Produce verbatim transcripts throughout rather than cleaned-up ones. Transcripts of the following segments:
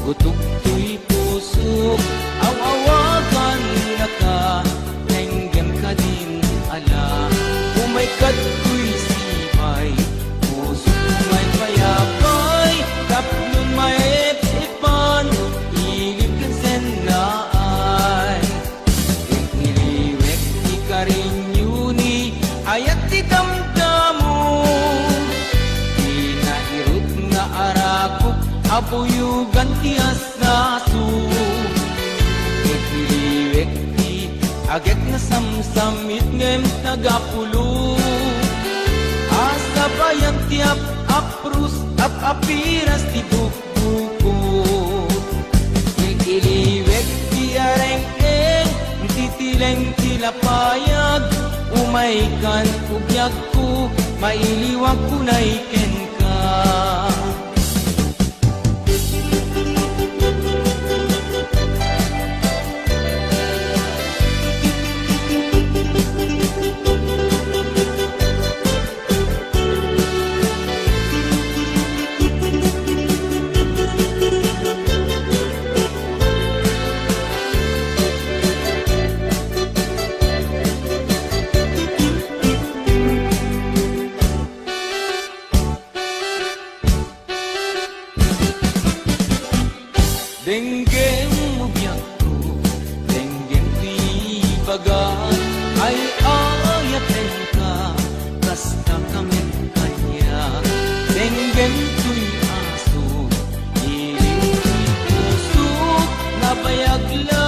Gutok toy pusok, aw-awagannaka, denggem kadin ala. Umay kadtoy sipay, pusok umay payapay, tapnon maep-epan, ilim ken sennaay. Iliwek ti karinyo ni ayat ti damdamo. Ti nairut nga arakop a buyogan ti asnaso. Iliwek ti agek nga samsamit ngem tagapulo. A sabayan ti ap-aprus, ap-apiras ti buk- bukod. Iliwek ti areng-eng, titileng ti lapayag, umaykan ugyagko, mailiwak unay kenka. Denggem mo biagko, denggem ti ibaga, ay-ayatenka, kasta ka met kaniak. Denggem toy aso, ilim ti pusok, nabayag la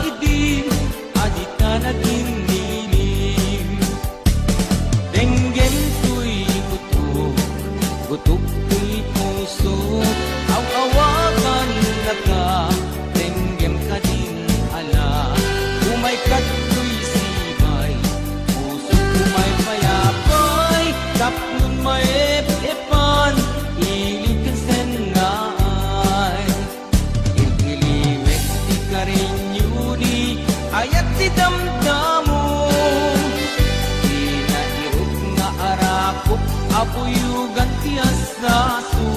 idi a dita nagin-ilim. Denggem toy gutok, gutok toy puso, aw-awagannaka, denggem kadin ala. Umay kadtoy sipay, pusok umay payapay, tapnon maep-epan, ilim ken sennaay. Iliwek ti karinyo ni ayat ti damdamo. Ti nairut nga arakop a buyogan ti asnaso.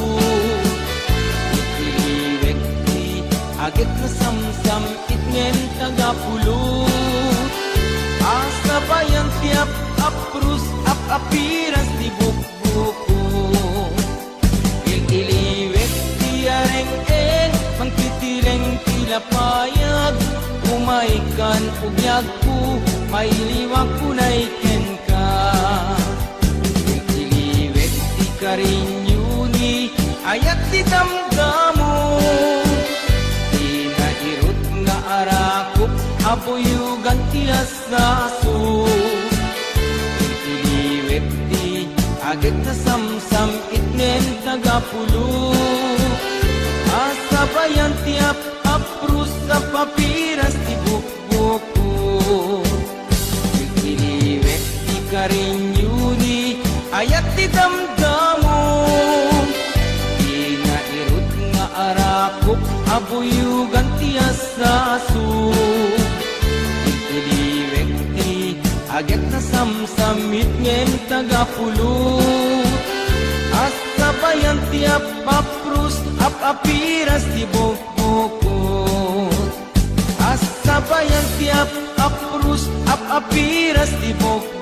Iliwek ti agek nga samsam-it ngem tagapulot. A sabayan ti ap-aprus, ap-apiras ti bukbukot. Il-iliwek ti areng-eng, mangtitireng ti lapayag, umaykan ugyagko, mailiwak unay kenka. Il-iliwek ti karinyo ni ayat ti damdamo, ti nairut nga arakop a buyogan ti asnaso. Iliwek ti agek nga samsam-it ngem tagapulot. A sabayan ti ap-aprus, ap-apiras ti bukbukot. Iliwek ti karinyo ni ayat ti damdamo. Ti nairut nga arakop a buyogan ti asnaso. Iliwek ti agek nga samsam-it ngem tagapulot. A sabayan ti ap-aprus, ap-apiras ti bukbukot. A sabayan ti ap-aprus, ap-apiras ti bukbukot.